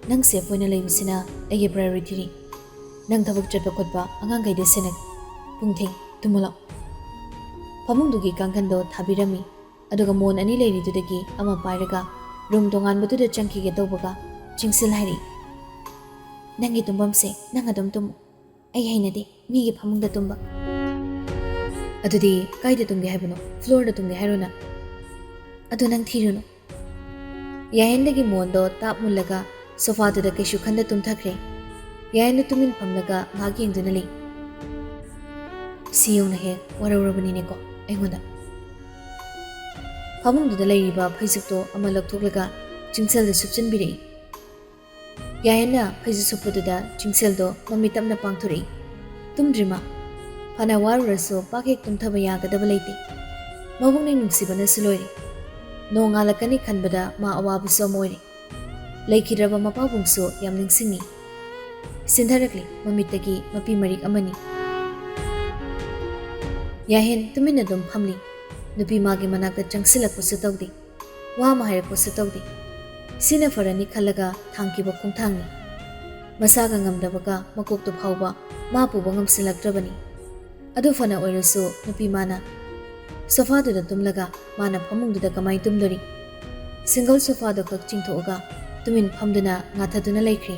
ꯅꯪ ꯁꯦꯐ ꯑꯣꯏꯅ ꯂꯩꯕꯁꯤꯅ ꯑꯩꯒꯤ ꯄ꯭ꯔꯥꯏꯌꯣꯔꯤꯇꯤꯅꯤ꯫ ꯅꯪ ꯊꯕꯛ ꯆꯠꯄ ꯈꯣꯠꯄ ꯑꯉꯥꯡꯈꯩꯗ ꯁꯦꯟꯅꯒꯦ꯫ ꯄꯨꯡ ꯊꯦꯡ, ꯇꯨꯝꯃꯨ ꯂꯥꯛꯑꯣ꯫" ꯐꯃꯨꯡꯗꯨꯒꯤ ꯀꯥꯡꯈꯟꯗꯣ ꯊꯥꯕꯤꯔꯝꯃꯤ꯫ ꯑꯗꯨꯒ ꯃꯣꯟ ꯑꯅꯤ ꯂꯩꯔꯤꯗꯨꯗꯒꯤ ꯑꯃ ꯄꯥꯏꯔꯒ ꯔꯨꯝ ꯇꯣꯉꯥꯟꯕꯗꯨꯗ ꯆꯪꯈꯤꯒꯦ ꯇꯧꯕꯒ ꯆꯤꯡꯁꯤꯜ ꯍꯥꯏꯔꯤ, "ꯅꯪꯒꯤ ꯇꯨꯝꯐꯝꯁꯦ ꯅꯪ ꯑꯗꯨꯝ ꯇꯨꯝꯃꯨ꯫ ꯑꯩ ꯍꯩꯅꯗꯦ ꯃꯤꯒꯤ ꯐꯃꯨꯡꯗ ꯇꯨꯝꯕ꯫" "ꯑꯗꯨꯗꯤ ꯀꯥꯏꯗ ꯇꯨꯝꯒꯦ ꯍꯥꯏꯕꯅꯣ? ꯐ꯭ꯂꯣꯔꯗ ꯇꯨꯝꯒꯦ ꯍꯥꯏꯔꯣ ꯅꯪ? ꯑꯗꯨ ꯅꯪ ꯊꯤꯔꯨꯅꯨ꯫" ꯌꯥꯍꯦꯟꯗꯒꯤ ꯃꯣꯟꯗꯣ ꯇꯥꯞ ꯃꯨꯜꯂꯒ ꯁꯣꯐꯥꯗꯨꯗ ꯀꯩꯁꯨ ꯈꯟꯗ ꯇꯨꯝꯊꯈ꯭ꯔꯦ꯫ ꯌꯥꯍꯦꯟꯗꯨ ꯇꯨꯃꯤꯟ ꯐꯝꯂꯒ ꯉꯥꯏꯍꯥꯛ ꯌꯦꯡꯗꯨꯅ ꯂꯩ꯫ "ꯁꯤ ꯌꯧꯅ ꯍꯦꯛ ꯋꯥꯔꯧꯔꯕꯅꯤꯅꯦꯀꯣ ꯑꯩꯉꯣꯟꯗ꯫" ꯐꯃꯨꯡꯗꯨꯗ ꯂꯩꯔꯤꯕ ꯐꯩꯖꯨꯞꯇꯣ ꯑꯃ ꯂꯧꯊꯣꯛꯂꯒ ꯆꯤꯡꯁꯦꯜꯗ ꯁꯨꯞꯆꯤꯟꯕꯤꯔꯛꯏ꯫ ꯌꯥꯍꯦꯟꯅ ꯐꯩꯖꯨꯞ ꯁꯨꯞꯄꯗꯨꯗ ꯆꯤꯡꯁꯦꯜꯗꯣ ꯃꯃꯤꯠ ꯇꯞꯅ ꯄꯥꯡꯊꯣꯔꯛꯏ꯫ ꯇꯨꯝꯗ꯭ꯔꯤ ꯃꯥ꯫ ꯐꯅ ꯋꯥꯔꯨꯔꯁꯨ ꯄꯥꯛ ꯍꯦꯛ ꯇꯨꯝꯊꯕ ꯌꯥꯒꯗꯕ ꯂꯩꯇꯦ꯫ ꯃꯕꯨꯛꯅꯤꯡ ꯅꯨꯡꯁꯤꯕꯅꯁꯨ ꯂꯣꯏꯔꯦ꯫ ꯅꯣꯡꯉꯥꯜꯂꯛꯀꯅꯤ ꯈꯟꯕꯗ ꯃꯥ ꯑꯋꯥꯕꯁꯨ ꯑꯃ ꯑꯣꯏꯔꯦ꯫ ꯂꯩꯈꯤꯗ꯭ꯔꯕ ꯃꯄꯥꯕꯨꯡꯁꯨ ꯌꯥꯝ ꯅꯤꯡꯁꯤꯡꯉꯤ꯫ ꯁꯤꯟꯊꯔꯛꯂꯤ ꯃꯃꯤꯠꯇꯒꯤ ꯃꯄꯤ ꯃꯔꯤꯛ ꯑꯃꯅꯤ꯫ ꯌꯥꯍꯦꯟ ꯇꯨꯃꯤꯟꯅ ꯑꯗꯨꯝ ꯐꯝꯂꯤ꯫ ꯅꯨꯄꯤ ꯃꯥꯒꯤ ꯃꯅꯥꯛꯇ ꯆꯪꯁꯤꯜꯂꯛꯄꯁꯨ ꯇꯧꯗꯦ꯫ ꯋꯥ ꯑꯃ ꯍꯥꯏꯔꯛꯄꯁꯨ ꯇꯧꯗꯦ꯫ ꯁꯤꯅ ꯐꯔꯅꯤ ꯈꯜꯂꯒ ꯊꯥꯡꯈꯤꯕ ꯈꯣꯡꯊꯥꯡꯅꯤ꯫ ꯃꯁꯥꯒ ꯉꯝꯗꯕꯒ ꯃꯀꯣꯛꯇꯨ ꯐꯥꯎꯕ ꯃꯥ ꯄꯨꯕ ꯉꯝꯁꯤꯜꯂꯛꯇ꯭ꯔꯕꯅꯤ꯫ ꯑꯗꯨ ꯐꯅ ꯑꯣꯏꯔꯁꯨ ꯅꯨꯄꯤ ꯃꯥꯅ ꯁꯣꯐꯥꯗꯨꯗ ꯇꯨꯝꯂꯒ ꯃꯥꯅ ꯐꯃꯨꯡꯗꯨꯗ ꯀꯃꯥꯏ ꯇꯨꯝꯗꯣꯔꯤ? ꯁꯤꯡꯒꯜ ꯁꯣꯐꯥꯗꯣ ꯈꯛ ꯆꯤꯡꯊꯣꯛꯑꯒ ꯇꯨꯃꯤꯟ ꯐꯝꯗꯨꯅ ꯉꯥꯊꯗꯨꯅ ꯂꯩꯈ꯭ꯔꯦ꯫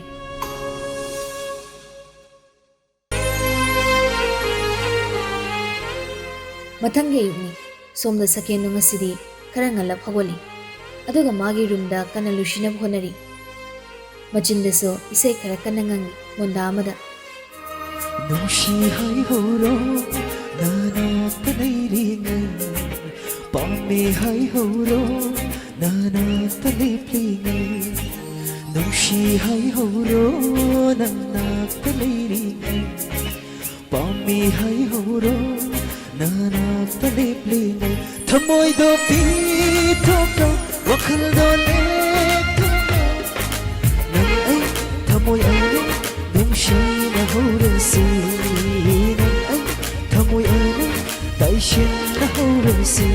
ꯃꯊꯪꯒꯤ ꯑꯌꯨꯛꯅꯤ꯫ ꯁꯣꯝꯗ ꯁꯀꯦꯟꯗꯣ ꯉꯁꯤꯗꯤ ꯈꯔ ꯉꯜꯂꯞ ꯍꯧꯒꯠꯂꯤ꯫ ꯑꯗꯨꯒ ꯃꯥꯒꯤ ꯔꯨꯝꯗ ꯀꯟꯅ ꯂꯨꯁꯤꯟꯅꯕ ꯍꯣꯠꯅꯔꯤ꯫ ꯃꯆꯤꯟꯗꯁꯨ ꯏꯁꯩ ꯈꯔ ꯀꯟꯅ ꯉꯪꯉꯤ ꯃꯣꯟꯗꯥ ꯑꯃꯗ꯫ ꯅꯨꯡꯁꯤ ꯍꯥꯏꯍꯧꯔꯣ, ꯅꯅꯥꯛꯇ ꯂꯩꯔꯤꯉꯩ꯫ ꯄꯥꯝꯃꯦ ꯍꯥꯏꯍꯧꯔꯣ, ꯅꯅꯥꯛꯇ ꯂꯦꯞꯂꯤꯉꯩ꯫ ꯅꯨꯡꯁꯤ ꯍꯥꯏꯍꯧꯔꯣ, ꯅꯅꯥꯛꯇ ꯂꯩꯔꯤꯉꯩ꯫ ꯄꯥꯝꯃꯤ ꯍꯥꯏꯍꯧꯔꯣ, ꯅꯅꯥꯛꯇ ꯂꯦꯞꯂꯤꯉꯩ꯫ ꯊꯃꯣꯏꯗꯣ ꯄꯤꯊꯣꯛꯂꯣ, ꯋꯥꯈꯜꯗꯣ ꯂꯦꯞꯊꯣꯛꯂꯣ꯫ ꯅꯪ ꯑꯩ ꯊꯃꯣꯏ ꯑꯅꯤ ꯅꯨꯡꯁꯤꯅ ꯍꯧꯔꯁꯤ꯫ ꯅꯪ ꯑꯩ ꯊꯃꯣꯏ ꯑꯅꯤ ꯇꯥꯏꯁꯤꯟꯅ ꯍꯧꯔꯁꯤ꯫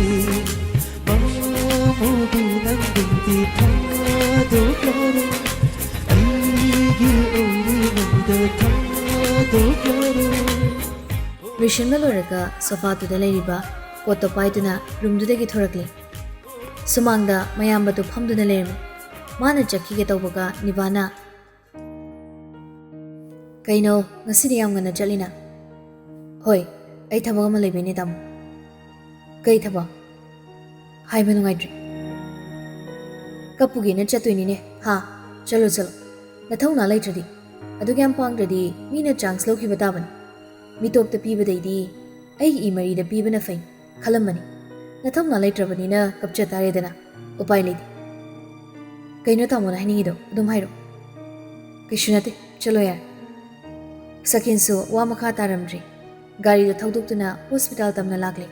ꯃꯥꯃꯨꯕꯤ ꯅꯪꯗꯨꯗꯤ ꯊꯥꯗꯣꯛꯂꯔꯣꯏ, ꯑꯩꯒꯤ ꯑꯣꯏꯔꯤꯉꯩꯗ ꯊꯥꯗꯣꯛꯂꯔꯣꯏ꯫ ꯂꯣꯏꯁꯤꯟꯕ ꯂꯣꯏꯔꯒ ꯁꯣꯐꯥꯗꯨꯗ ꯂꯩꯔꯤꯕ ꯄꯣꯠꯇꯣ ꯄꯥꯏꯗꯨꯅ ꯔꯨꯝꯗꯨꯗꯒꯤ ꯊꯣꯔꯛꯂꯦ꯫ ꯁꯨꯃꯥꯡꯗ ꯃꯌꯥꯝꯕꯗꯨ ꯐꯝꯗꯨꯅ ꯂꯩꯔꯝꯃꯤ꯫ ꯃꯥꯅ ꯆꯠꯈꯤꯒꯦ ꯇꯧꯕꯒ ꯅꯤꯕꯥꯅ, "ꯀꯩꯅꯣ, ꯉꯁꯤꯗꯤ ꯌꯥꯝ ꯉꯟꯅ ꯆꯠꯂꯤꯅ?" "ꯍꯣꯏ, ꯑꯩ ꯊꯕꯛ ꯑꯃ ꯂꯩꯕꯩꯅꯦ, ꯇꯥꯃꯣ꯫" "ꯀꯩ ꯊꯕꯛ?" "ꯍꯥꯏꯕ ꯅꯨꯡꯉꯥꯏꯇ꯭ꯔꯤ꯫ ꯀꯞꯄꯨꯒꯦꯅ ꯆꯠꯇꯣꯏꯅꯤꯅꯦ꯫ ꯍꯥ? ꯆꯠꯂꯣ, ꯆꯠꯂꯣ꯫ ꯅꯊꯧꯅꯥ ꯂꯩꯇ꯭ꯔꯗꯤ, ꯑꯗꯨꯛ ꯌꯥꯝ ꯄꯥꯡꯗ꯭ꯔꯗꯤ ꯃꯤꯅ ꯆꯥꯟꯁ ꯂꯧꯈꯤꯕ ꯇꯥꯕꯅꯤ꯫ ꯃꯤꯇꯣꯞꯇ ꯄꯤꯕꯗꯩꯗꯤ ꯑꯩꯒꯤ ꯏꯃꯔꯤꯗ ꯄꯤꯕꯅ ꯐꯩ ꯈꯜꯂꯝꯕꯅꯤ꯫ ꯅꯊꯧꯅꯥ ꯂꯩꯇ꯭ꯔꯕꯅꯤꯅ ꯀꯞꯆ ꯇꯥꯔꯦꯗꯅ꯫ ꯎꯄꯥꯏ ꯂꯩꯇꯦ꯫" "ꯀꯩꯅꯣ ꯇꯥꯃꯣꯅ ꯍꯥꯏꯅꯤꯡꯉꯤꯗꯣ? ꯑꯗꯨꯝ ꯍꯥꯏꯔꯣ꯫" "ꯀꯩꯁꯨ ꯅꯠꯇꯦ, ꯆꯠꯂꯣ ꯌꯥꯔꯦ꯫" ꯁꯀꯤꯟꯁꯨ ꯋꯥ ꯃꯈꯥ ꯇꯥꯔꯝꯗ꯭ꯔꯦ꯫ ꯒꯥꯔꯤꯗꯨ ꯊꯧꯗꯣꯛꯇꯨꯅ ꯍꯣꯁꯄꯤꯇꯥꯜ ꯇꯝꯅ ꯂꯥꯛꯂꯦ꯫